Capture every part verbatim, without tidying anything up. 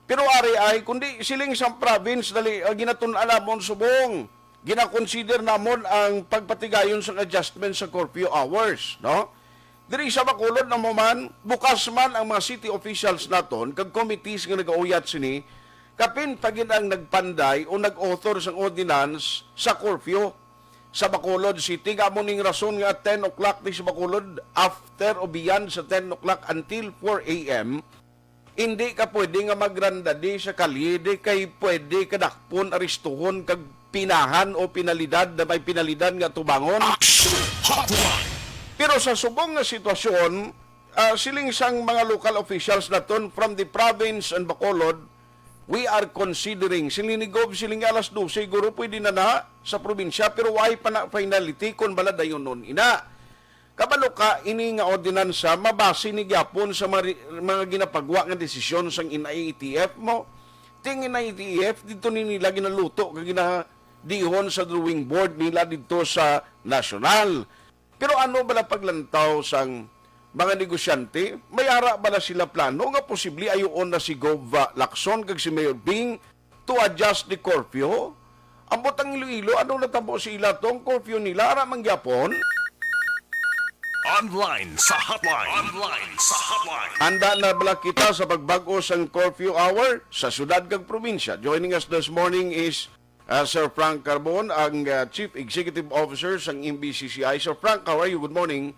Pero ari ay, kundi siling sang province, dali, ah, ginatun-an namon subong. Ginakonsider namon ang pagpatigayon sang adjustment sa curfew hours, no? Diri sa Bacolod namo man, bukas man ang mga city officials naton kag committees nga nagauyat sini, kapin pa gid ang nagpanday o nag-author sang ordinance sa curfew sa Bacolod City. Nga amo ning rason nga ten o'clock di sa Bacolod, after o beyond sa ten o'clock until four a m, hindi ka pwede nga magrandadi sa kalye, di kay pwede ka dakpon, aristuhon, kag pinahan o penalidad na may penalidad nga tubangon. Action Hotline! Pero sa subong nga sitwasyon, ah, siling sang mga local officials naton from the province and Bacolod, we are considering, siling ni Gov, siling nga alas dose, siguro pwede na na sa probinsya, pero why pa na finality kung bala dayonon ina? Kabalo ka, ini nga ordinansa mabase ni gyapon sa mga, mga ginapagwa nga desisyon sang N I A T F mo. Ting N I A T F, dito ni nila ginaluto kag ginadihon sa drawing board nila dito sa nasyonal. Pero ano bala paglantaw sang mga negosyante? May ara bala sila plano nga posible ayuon na si Gov Lacson kag si Mayor Bing to adjust the curfew? Ambot ang Iloilo, ano natabo sa ila tong curfew nila? Ara man gyapon? Online sa hotline. Online sa hotline. Handa na bala kita sa pagbag-o sang curfew hour sa syudad kag probinsya? Joining us this morning is, uh, Sir Frank Carbon, ang, uh, Chief Executive Officer sang M B C C I. Sir Frank, how are you? Good morning.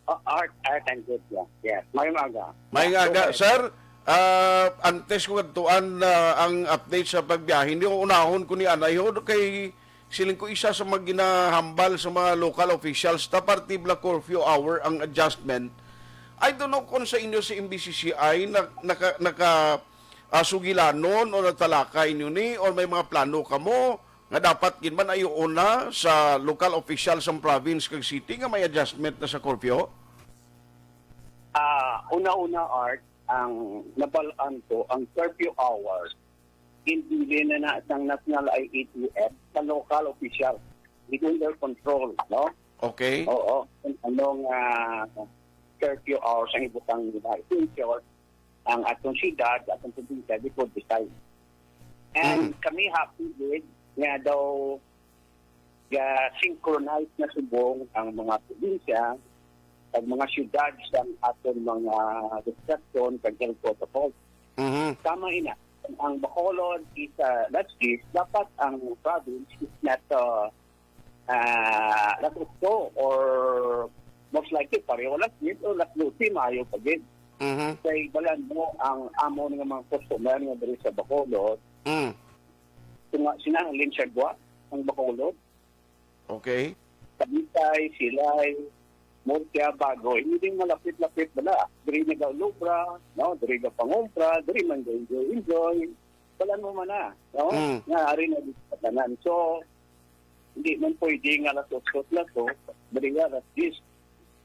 Ah, Art, Art, I'm good, yeah. Yes, may umaga. May Yeah, umaga, go ahead. Sir. Ah, antes ko kadtuan, ah, ang update sa pagbiyahe, hindi ko unahon ko ni anay ho, kay siling ko isa sa mga ginahambal sa mga local officials, ta parte bala curfew hour ang adjustment. I don't know kung sa inyo sa M B C C I na, naka, naka, ah, sugilanon o natalakay niyo ni, or may mga plano kamo nga dapat gid man ayuon na sa local official sang province kag city nga may adjustment na sa curfew? Ah, una-una, Art, ang nabal-an ko, ang curfew hours, ginbili na na sang National I A T F sa local official. Within their control, no? Okay. Oo. Kung anong, ah, curfew hours ang ibutang nila. In short, ang atong siyudad, atong probinsya, di po decide. And Mm. kami happy with nga daw ga-synchronize na subong ang mga probinsya kag mga siyudad sa aton mga restriction kag health protocol. Mhm. Tama ina, ang Bacolod is, uh, last list, dapat ang province is not, uh, uh, last Octo or most likely pareho last list o last Lucy, maayo pa gid. Mhm. Kay balan mo ang amo nga mga customer nga diri sa Bacolod. Mm. Kung nga, sinahalin siya gwa ang Bacolod. Okay. Tagitay, Silay, Murcia, Bago. Hindi din malapit-lapit bala. Diri nag-ulobra, no? Diri ga pangumpra, diri man enjoy, enjoy. Wala mo man na, no? Mm. Nga ari na di sa tanan. So, hindi man pwede nga alas otso lang to, diri nga alas diyes.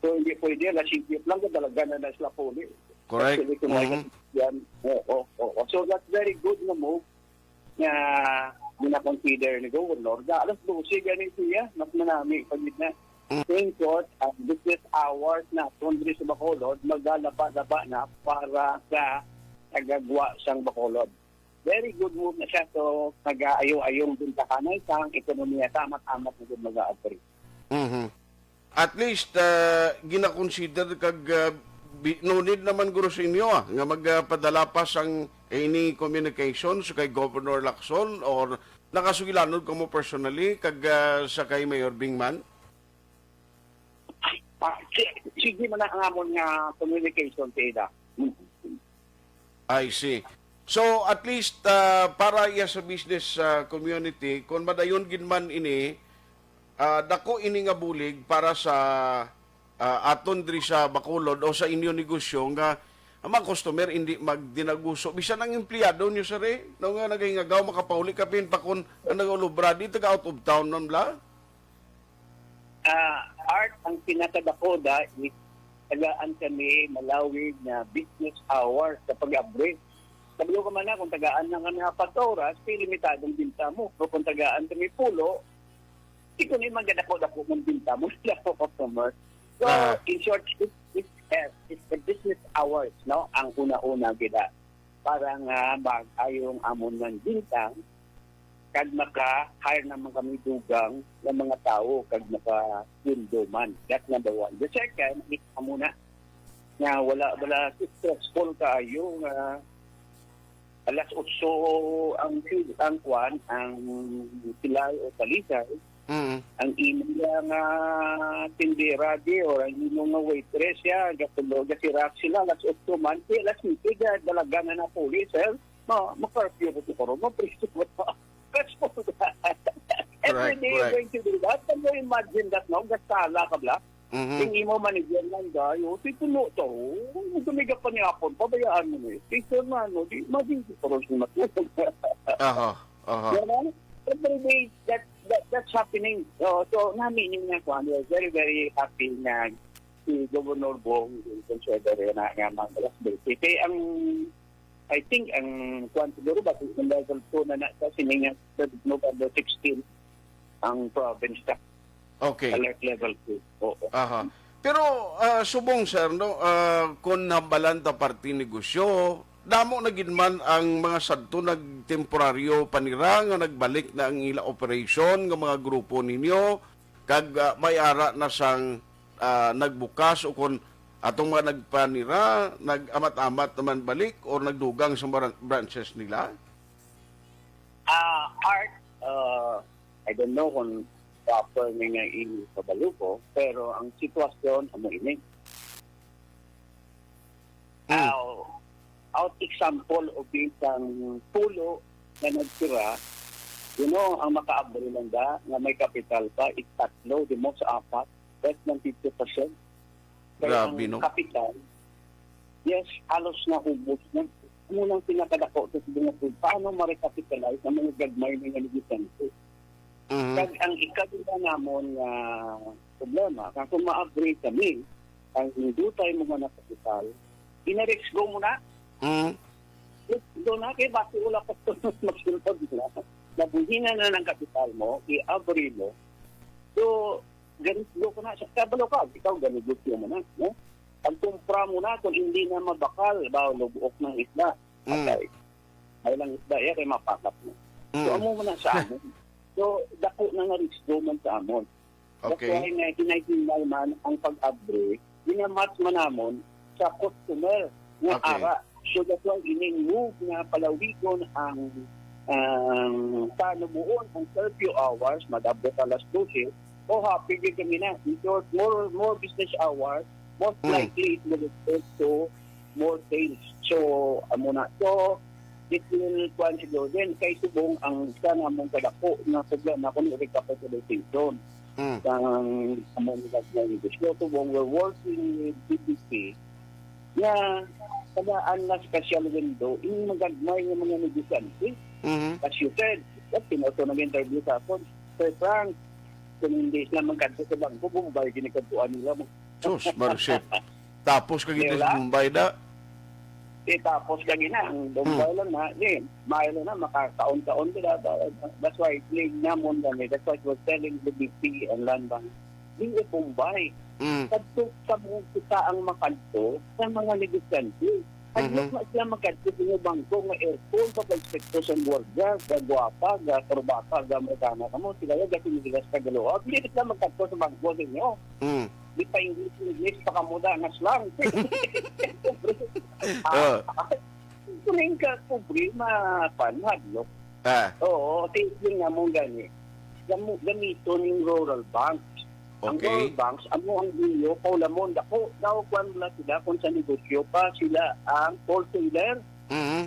So, hindi pwede, alas singko lang, kadalagan na na sila puli. Correct. Actually, kung may Mhm. yan, oo, oo. So, that's very good nga move nga gina-consider ni Governor. Nga alas dose gani siya, mas manami pa gid na. Mm. Thank God, ang business hours na kundri sa Bacolod, magalaba-laba na para sa tagagwa sang Bacolod. Very good move na siya. So, nag-aayo-ayong bintahanay sa ekonomiya. Tama-tama na gud mag-agree. Mhm. At least, ah, gina-consider kag, ah, bi-, no need naman guro sa inyo, ah, nga magpadala pa sang any communications kay Governor Lacson or nakasugilanon kamo personally kag, ah, sa kay Mayor Bing man? Ah, si-, sige man ang amon nga communication sa ila. I see. So, at least, ah, para iya sa business, ah, community, kung madayon gid man ini, ah, dako ini nga bulig para sa, ah, aton diri sa Bacolod o sa inyo negosyo nga ang mga customer hindi magdinaguso. Bisan ang empleyado niyo, sir, eh, no, nga nagahingagaw, makapauli kapin pa kung ang nag-ulobra, di taga out of town man bla? Ah, Art, ang pinakadako da is tagaan kami malawig na business hours sa pag-abri. Sabi ko man na, kung tagaan lang kami apat ka oras, kay limitadong binta mo. Pero kung tagaan kami pulo, di ko na yung magadako-dako mong binta mo sa customer. So, Ah. in short, it, it, eh, it's the business hours, no? Ang una-una gid, ah. para nga mag-ayo ang amon nga bintang, kag maka-hire naman kami dugang nga mga tawo kag maka-sweldo man. That's number one. The second, amo na nga wala, wala, stressful kaayo nga alas otso ang, ang kwan, ang pilay o talisay, Mm. ang imo nga tindera di, or ang imo nga waitress, ya, gatulo, gasirat sila, alas otso man, kaya alas siyete, ga-, dalagan na na police, sir. Ma-, ma-curfew ko siguro, ma-preso ko. That's for that. Every Correct, day you're correct. going to do that. Can you imagine that, no? Gasala ka bala. Mhm. Ang imo manager lang, dayo, si puno to. Ang gumiga pa ni Apon, pabayaan mo ni. Si Fernando, di, maging si Corazon matulog. Aha, aha. Diba? Every day, that, that, that's happening. So, so, nami ni nga kuan, we are very, very happy na si Governor Bong, yung consider na nga mga alas dose. Kaya ang I think ang kuwan siguro ba, kung level two na na sa sining November sixteen ang province sa Okay. alert level two. Oo. Aha. Pero, ah, subong, sir, no, ah, kung nabalan ta parte negosyo, damo na gid man ang mga sadto nagtemporaryo pa nira nga nagbalik na ang ila operation nga mga grupo ninyo, kag, ah, may ara na sang, ah, nagbukas o kon atong mga nagpanira, nag-amat-amat naman balik or nagdugang sa bran-, branches nila? Ah, Art, ah, I don't know kung proper ni nga ipabalo ko, pero ang sitwasyon amo ini. Hmm. Ah, out example of isang pulo nga nagtira, you know, ang makaabri lang da nga may kapital pa, is tatlo, di mo sa apat, less than fifty percent. Kaya Grabe, ang no? kapital, yes, halos naubos na. Amo nang pinakadako sa mga food. Paano ma-recapitalize ang mga gagmay nga negosyante? Mhm. Kag ang ikaduha namon nga problema, kung maabri kami, ang dutay mo nga nakapital, inarisgo mo na. Mhm. Doon na, kay basi wala pa ito magsulod na. Nabuhinan na ng kapital mo, i-abri mo. So, ganito ko na, sa kabalo ka, ikaw, ganito mo na, no? Pagkumpra mo na, kung hindi na mabakal, ba, lubuok ng isda. Mm. Patay. Ay lang isda, eh, kay mapakat mo. So, Mm. amo mo na sa amon. So, dako na nga risgo man sa amon. That's Okay. why nga, hinay-hinay man ang pag-abri, ginamatch man namon sa customer nga Okay. ara. So, that's why ining move nga palawigon ang, ang panubuon ang curfew hours, mag-abot alas dose, oh, happy gyud kami na. Because more, more business hours, most Mm. likely it will result to more sales. So, amo na. So, it will, kuwan siguro din, kay subong ang isa namong kadako nga problema kung recapitalization Mm. sang among mga negosyo. Subong, we're working with B P C nga tagaan na special window in magagmay nga mga negosyante. Mhm. As you said, yes, pinuto nag-interview sa akon, Sir Frank, kung hindi sila magkadto sa bangko, Bombay, ginikadtuan nila. Sus, Marcet. Tapos ka gid Di sa ba? Bombay na. Di tapos ka gid na, ang Bombay Hmm. lang na. Di, mayo lang na, makakaon-kaon sila. That's why, plague namon kami. That's why we're telling the B P and Land Bank, di, Bombay. Mm. Kadto sa mga kita ang makadto sa mga negosyante. Hadlok Mhm. na sila makadto sa mga bangko nga airport, sa pagspekto sa gwardiya, ga gwapa, ga kurbata, ga Amerikana kamo, sila ya, ga sinilas ka galuha. Hindi sila magkadto sa bangko sa inyo. Mm. Di pa English, English pa kamo da, nga slang. Ah, Ah. Kuning ka problema, pan, hadlok. Ah. Oo, thinking nga mo gani. Gamo-, gamiton yung rural banks. Ang Okay. rural banks, amo ang inyo, kaulamon, dako, daw, kwan, wala sila, kung sa negosyo pa, sila ang wholesaler. Mhm.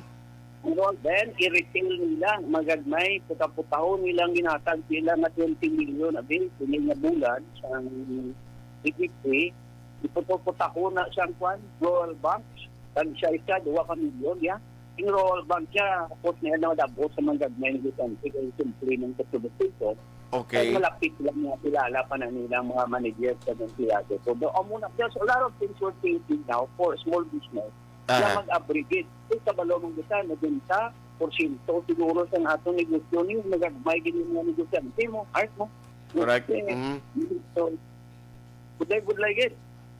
Pero then, i-retail nila, magagmay, puta-putahon nilang ginatag sila nga twenty million a day, sini nga bulan, sa B P C, iputo-putahon na siyang kwan, rural banks, kag siya isa, duwa ka milyon, ya. Ang rural bank siya, tapos na yan, nadabot sa mga gagmay nga negosyante, kay simple ng katulistiso. Okay. Kay malapit lang nga kilala pa na nilang mga manager sa empleyado. So, do, amo na, there's a lot of things we're thinking now for small business na Aha. mag-abrogate. Kung kabalo mong kita, naging sa porsyento siguro sa atong negosyo ni, nagagmay din yung mga negosyante mo, art mo. Correct. Okay. Mhm. So, good day, good day, good.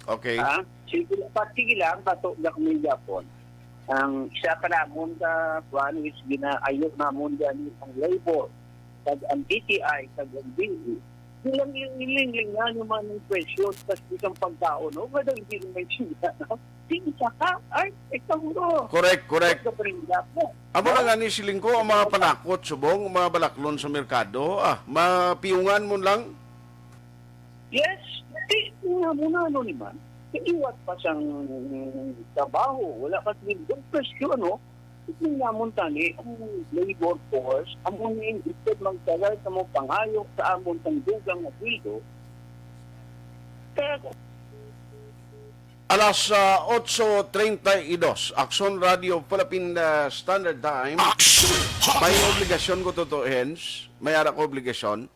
Okay. Ha? Sige, pa-, sige lang, bato, yak mo yung Japon. Ang isa ka namon ka kuan is ginaayo namon gani ang labor, kag ang D T I, kag ang D E. Bilang iling-iling nga naman ang presyo sa isang pagkaon, no? Wala, hindi naman siya, no? Sige, saka, ay, ikaw, bro. Correct, correct. Ikaw, bro. Amo na nga ni siling ko, ang mga panakot, subong, ang mga balaklon sa merkado, ah, mapiyungan mo lang. Yes, di nga mo na, ano naman, kaiwat pa sang trabaho, wala ka sweldo, presyo, ano? Ito namon tani, ang labor force, amo ni instead magtagal sa mo pangayo sa amon sang dugang nga sweldo, kaya Alas, ah, otso treinta y dos, Aksyon Radio Philippine, ah, Standard Time. Aksyon! May obligasyon ko, Toto Hens. May ara ko obligasyon.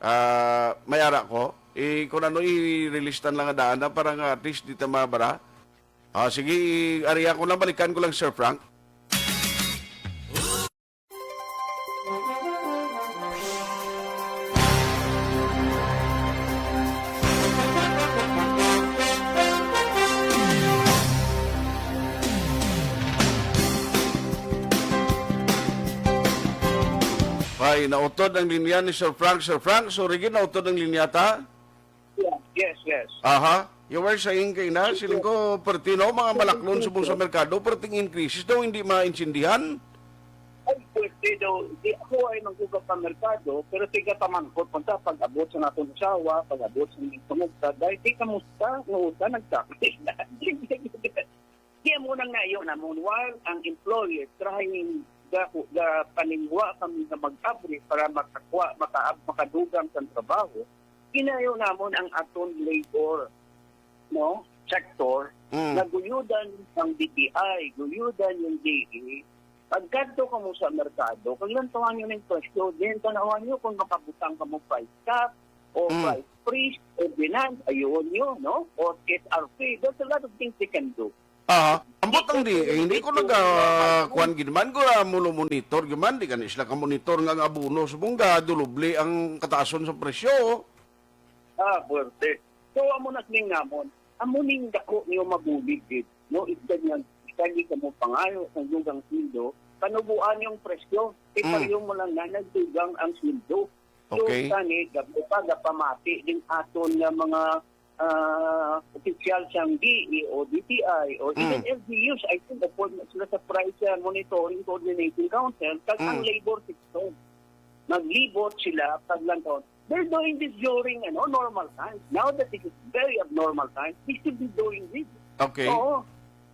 Ah, may ara ko. I, kung ano, i-release tan lang nga daan na para nga at least di ta mabara. Ah, sige, i-, ari ako lang, balikan ko lang, Sir Frank. Ay, nautod ang linya ni Sir Frank. Sir Frank, sorry gid, nautod ang linya ta. Yeah, yes, yes. Aha. You were saying kay na, siling ko, perti, no, mga malaklon subong sa merkado, perting increases daw hindi maintindihan. Ay, pwede daw. Di ako ay nagkugang pa merkado, pero tiga pamangkot man ta pag-abot sa naton asawa, pag-abot sa mga tungod sa, dahil di kamusta, nga usa nagsabi. Di mo nang nayo namon, while ang employer trying ga, ga paningwa kami nga mag-abri para makakuha, maka, makadugang sang trabaho, ginayo namon ang aton labor, no, sector, Mm. nga guyudan ang D T I, guyudan yung D E. Pagkadto ka mo sa merkado, kag lantawan nyo ng presyo, then tanawan nyo kung makabutang ka mo price cap, o Mm. price freeze, o demand, ayuhon nyo, no? Or S R P. There's a lot of things they can do. Ah, ambot ang D A, hindi ko naga, kuwan gid man, ko, ah, muno-monitor gid man, di gani sila ka-monitor nga ang abono, subong ga, dulubli ang kataason sa presyo. Ah, pwerte. So, amo na sining namon. Amo ning dako niyo mabulig gid, no? Instead nga, instead nga mo pangayo sa dugang sweldo, kanubuan yung presyo. Mm. Ipareho mo lang na nagdugang ang sweldo. So, Okay. kani, gab-, pa, gapamati din aton nga mga, ah, opisyal sang D E o D T I o even Mm. L G Us, I think, afford na sila sa Price, ah, Monitoring Coordinating Council, kag ang Mm. labor sector. Maglibot sila pag lang taon. They're doing this during, ano, normal times. Now that it is very abnormal times, they should be doing this. Okay. Oo.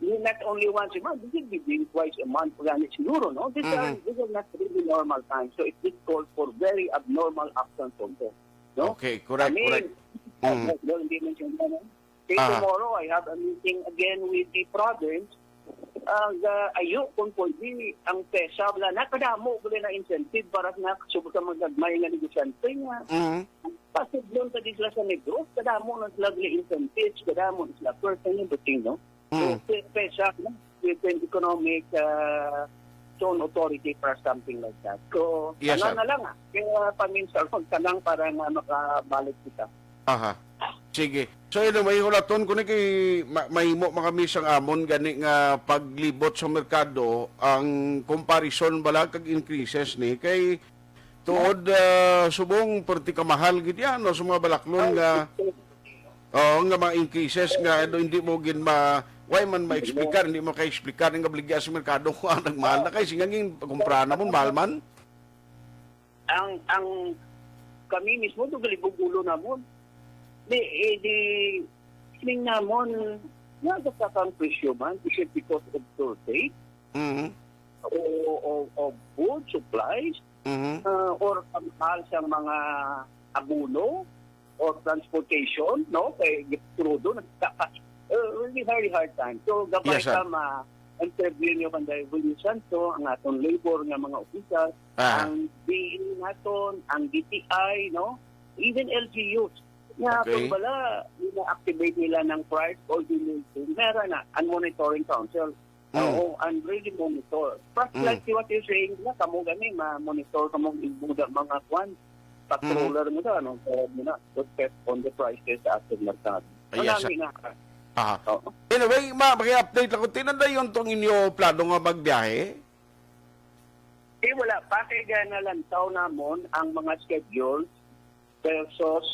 Not only once a month, this should be doing twice a month. Gani siguro, no? These are, Mhm. these are not really normal times. So it, it calls for very abnormal action from them. No? Okay, correct, I mean, correct. Mhm. uh, well, hindi man siya, ano? Say Aha. tomorrow, I have a meeting again with the province. Ang, ah, ayo, kung pwede, ang PESA, wala na, kadamo, wala na incentive para na subok sa mga gagmay nga negosyante nga. Mhm. Pasudlon sa di sila sa Negros, kadamo na sila dili incentives, kadamo na sila first and everything, no? So, Mm. pe-, PESA, no? Philippine Economic, ah, Zone Authority for something like that. So, Yes, tanang sir. na lang, ah. Kaya paminsan, magtanang para nga makabalik kita. Aha. Sige. So, anyway, hulaton ko ni kay ma-, mahimo man kami sang amon gani nga paglibot sa merkado, ang comparison bala kag increases ni kay tuod, ah, subong perti ka mahal gid yan, no, sa mga balaklon nga, oo, nga mga increases nga, ano, hindi mo gid ma-, why man ma-explicar, hindi mo ka-explicar nga baligya sa merkado kung anong mahal na kay singangin, kumpra na mo, mahal man. Ang, ang kami mismo, do galibog ulo namon. Di, eh, di, siling namon, nga sa kang presyo man, is it because of shortage? Mhm. O, o, of food supplies? Mhm. Ah, or ang mahal sa mga abono? Or transportation, no? Kay krudo, nagka-, uh, really very hard time. So, gabay Yes, sir. ka ma-interview niyo kang Revolution, so, ang aton labor nga mga opisyal, Ah. ang D E naton, ang D T I, no? Even L G Us. Nga, Okay. kung bala, ina-activate nila ng price coordination, meron na, ang monitoring council. Mm. Oo, and really monitor. But Mm. like what you're saying, na kamo gani, ma-monitor kamo yung mga, mga kwan, patroller Mm-hmm. mo na, ano, so, mo na, to check on the prices sa ating merkado. Ah, yes, sir. Marami na. Aha. Oo. Anyway, ma, maki-update lang ko. Tinanda yun tong inyo plano nga magbiyahe? Eh, wala pa. Kaya nalantaw namon ang mga schedules versus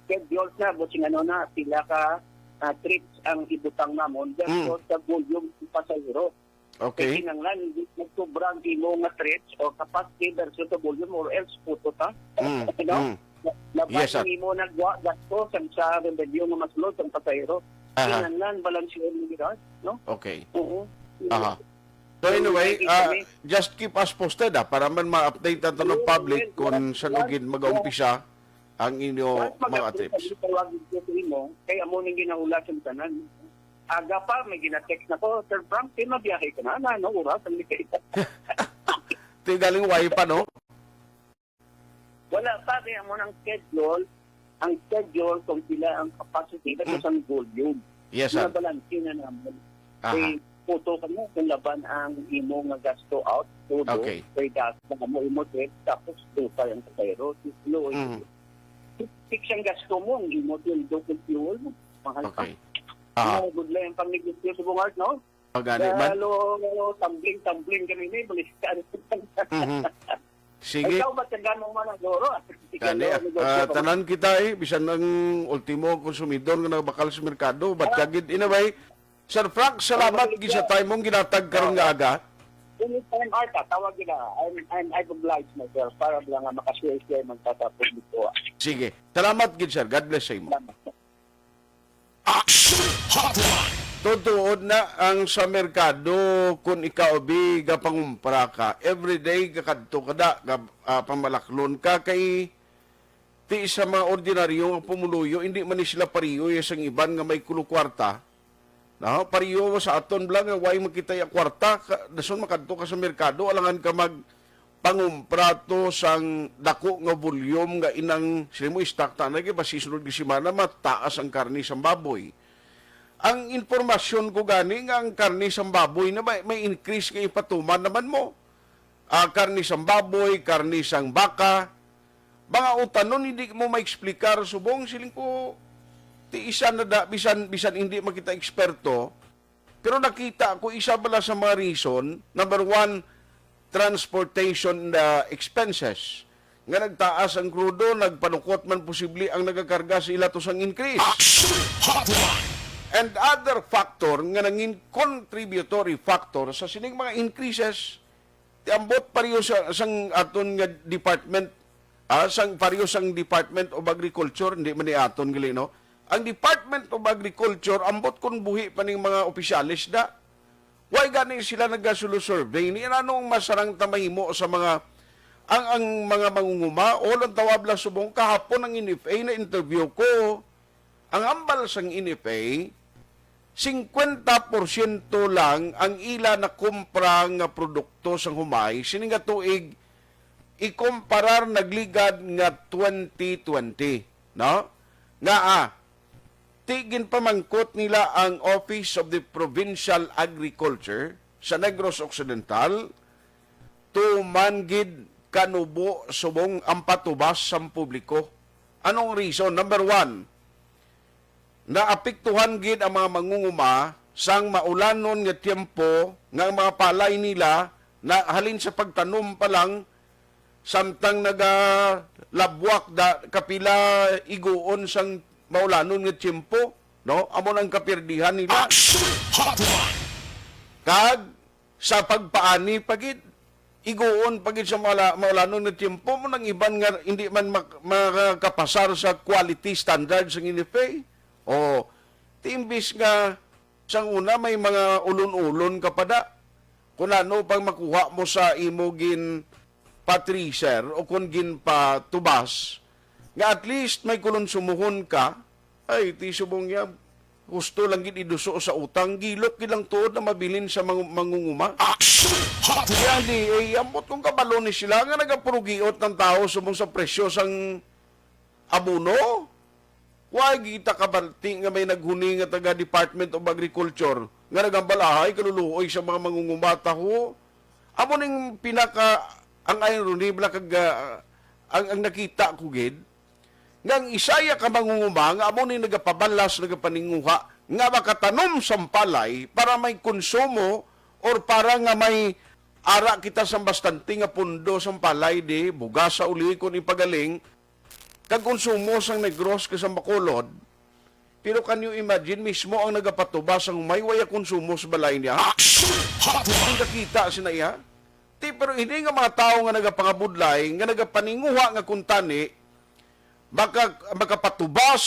schedules na, but sing ano na, pila ka ah, trips ang ibutang namon versus sa volume ng pasahero. Kay Okay. kinahanglan, hindi magsobra ang imo nga trips or capacity versus sa volume or else puto ta. Mm, Ano? mm. La- Laban Yes, sir. ang imo nagwa gasto sa, sa revenue nga mas low sa pasahero. Aha. Kinahanglan, balanse ang bigas, no? Okay. Oo. Aha. So anyway, Lagi ah, kami. just keep us posted, ah, para man ma-update nato ng Oo, public well, kung well, saan well, ugin mag-aumpisa ang inyo Mas mga maganda trips. Kami tawagin ko sa imo, kay amo ning ginahula sa tanan. Aga pa, may ginatext na ko, "Sir Frank, di mabiyahe ka na, na, ano, oras ang likay." Ito yung galing way pa, no? Wala pa, kaya mo ng schedule, ang schedule kung pila ang capacity, tapos ang volume. Yes, sir. Nabalanse na naman. Aha. Kay puto ka mo kung laban ang imo nga gasto out, todo, Okay. kay gas na mo imo trip, tapos dupay ang pasahero. Slow. Mhm. Fix ang gasto mo, ang imo sweldo kung fuel mo. Mahal pa. Okay. Aha. Ano, good lang ang pangnegosyo sa Bungard, no? Pagani man. Lalo, tumbling-tumbling kami ni, balikan. Mhm. Sige. Ikaw, ba't ka gano'n man ang guro? Kani, Ikaw, ah, guro. tanan kita eh, bisan ang ultimo konsumidor nga nabakal sa merkado, ba't Ah. kagid? Anyway, Sir Frank, salamat Ang gid sa time mong ginatag karon nga aga. Anytime, Arta, tawag nila. I'm, I'm, I've obliged myself para lang nga makashare-share man sa publiko. Sige. Salamat gid, sir. God bless sa imo. Salamat. Action Hotline. Totoo na ang sa merkado, kung ikaw, bi, gapangumpra ka, everyday gakadto ka da, ga, ah, pamalaklon ka, kay ti sa mga ordinaryo nga pumuluyo, hindi man ni sila pariyo ya sang iban nga may kulukwarta. No? Pariyo sa aton bala nga way makita ya kwarta, ka, dason makadto ka sa merkado, alangan ka mag pangumpra to sang dako nga volume nga inang sila mo stock ta na kay basi sunod nga semana mataas ang karne sang baboy. Ang impormasyon ko gani nga ang karne sang baboy na may, may increase nga ipatuman naman mo. Ah, karne sang baboy, karne sang baka, mga utanon hindi mo maeksplikar subong siling ko ti isa na da, bisan bisan hindi makita eksperto. Pero nakita ko isa bala sa mga reason, number one, transportation, uh, expenses. Nga nagtaas ang krudo, nagpanukot man posible ang nagakarga sa ila to sang increase. Action Hotline. And other factor nga nangin contributory factor sa sining mga increases, ti ambot pareho sa, sang aton nga department, ah, sang pareho sang Department of Agriculture, hindi man ni aton gali, no? Ang Department of Agriculture, ambot kon buhi pa ning mga opisyales da. Why gani sila nagasolo survey? Ni ano ang masarang ta mahimo sa mga, ang, ang mga mangunguma, o lang tawag lang subong kahapon ang N F A na interview ko. Ang hambal sang N F A, singkwenta porsyento lang ang ila nakumpra nga produkto sang humay sini nga tuig ikumparar nagligad nga twenty twenty, no? Nga, ah, ti ginpamangkot nila ang Office of the Provincial Agriculture sa Negros Occidental, tuman gid kanubo subong ang patubas sang publiko. Anong reason? Number one, naapektuhan gid ang mga mangunguma sang maulanon nga tiyempo nga ang mga palay nila na halin sa pagtanom pa lang samtang nagalabwak da kapila iguon sang maulanon nga tiyempo, no? Amo nang kapirdihan nila. Action Hotline. Kag sa pagpaani pa gid, iguon pa gid sa mala-, maulanon nga tiyempo mo nang iban nga hindi man mak-, makakapasar sa quality standards ng N F A. O, ti imbis nga sang una may mga ulon-ulon ka pa da. Kung ano pang makuha mo sa imo gin patriser o kung ginpatubas, nga at least may kulon sumuhon ka, ay, ti subong niya, gusto lang gid iduso sa utang, gilok gid lang tuod na mabilin sa mangu-, mangunguma. Action Hotline. Kaya di, eh, ambot kung kabalo ni sila nga nagapurugiot ng tao subong sa presyo sang abono. Wa kita kabalti nga may naghuni nga taga Department of Agriculture nga nagambalahay kaluluoy sa mga mangunguma ta ho. Amo ning pinaka ang irony bala kag, ah, ang, ang nakita ko gid nga ang isaya ka mangunguma nga amo ni nagapabalas, nagapaninguha, nga makatanom sang palay para may konsumo or para nga may ara kita sang bastante nga pundo sang palay, di bugas sa uli kon ipagaling kag konsumo sang Negros kag sang Bacolod. Pero can you imagine, mismo ang nagapatubas sang humay, waya konsumo sa balay niya? Action Hotline! Ang nakita sina iya. Ti, pero ini nga mga tawo nga nagapangabudlay, nga nagapaninguha nga kuntani, maka-, makapatubas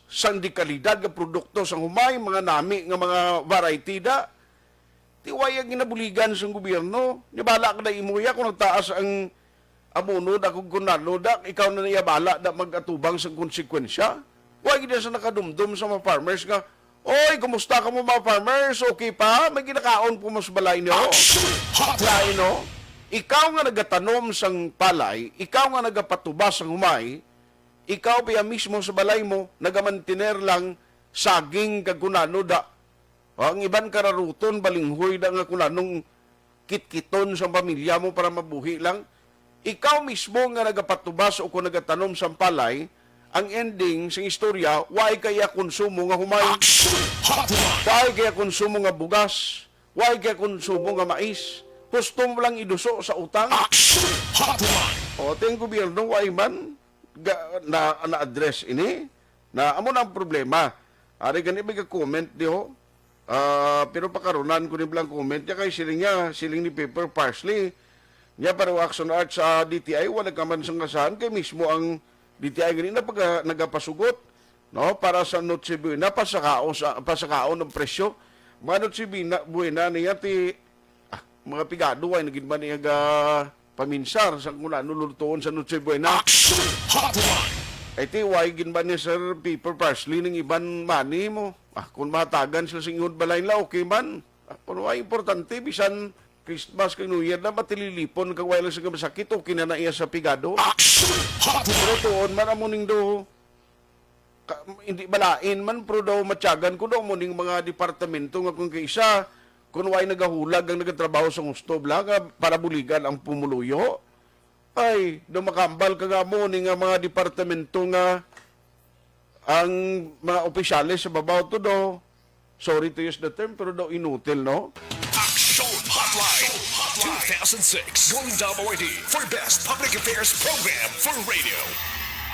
sang di kalidad nga produkto sang humay, mga nami nga mga variety da, ti waya ginabuligan sang gobyerno. Nibala ka na imo ya kung nagtaas ang abono da kung kunano da, ikaw na niya bala da mag-atubang sang konsekwensya. Wa gid sa nakadumdom sa mga farmers nga, "Oy, kumusta kamo mga farmers? Okay pa? May ginakaon po mas balay niyo?" Action Hotline! Lain, no? Ikaw nga nagatanom sang palay, ikaw nga nagapatubas sang humay, ikaw pa mismo sa balay mo, nagamantiner lang saging kag kunano da. O, ang iban kararuton, balinghoy da nga kunanong kitkiton sa pamilya mo para mabuhi lang. Ikaw mismo nga nagapatubas o kung nagatanom sang palay, ang ending sang istorya, way kaya konsumo nga humay. Action Hotline! Way kaya konsumo nga bugas. Way kaya konsumo nga mais. Husto mo lang iduso sa utang. Action Hotline! O, ting gobyerno, way man ga-, na, na-address ini. Na, amo na ang problema. Ari gani may comment diho. Ah, pero pakarunan ko ni blang comment niya kay siling niya, siling ni Pepper Parsley. Niya, pero Action Art sa D T I, wala ka man sang kasahan kay mismo ang D T I gani na pag, nagapasugot, no, para sa Noche Buena, pasakaon sa, pasakaon ang presyo. Mga Noche Buena, Buena niya ti, ah, mga pigado ay nagin ba niya ga paminsar sa kung ano lulutuon sa Noche Buena? Action Hotline! Ay ti, why gin ba ni Sir Pepper Parsley ning iban money mo? Ah, kung mahatagan sila sa ingon balay nila, okay man. Ah, pero ay importante, bisan Christmas kag New Year na matililipon kag wala sila masakit, okay na na iya sa pigado. Action Hotline! Pero tuon man amo ning do, ka, hindi balain man, pero daw matyagan ko daw mo ning mga departamento nga kung kaisa, kung way nagahulag ang nagatrabaho sa gusto bla nga para buligan ang pumuluyo. Ay, daw makambal ka nga mo ni nga mga departamento nga ang mga opisyales sa babaw to daw, sorry to use the term, pero daw inutil, no? Action Hotline two thousand six Golden Dome Awardee for Best Public Affairs Program for Radio.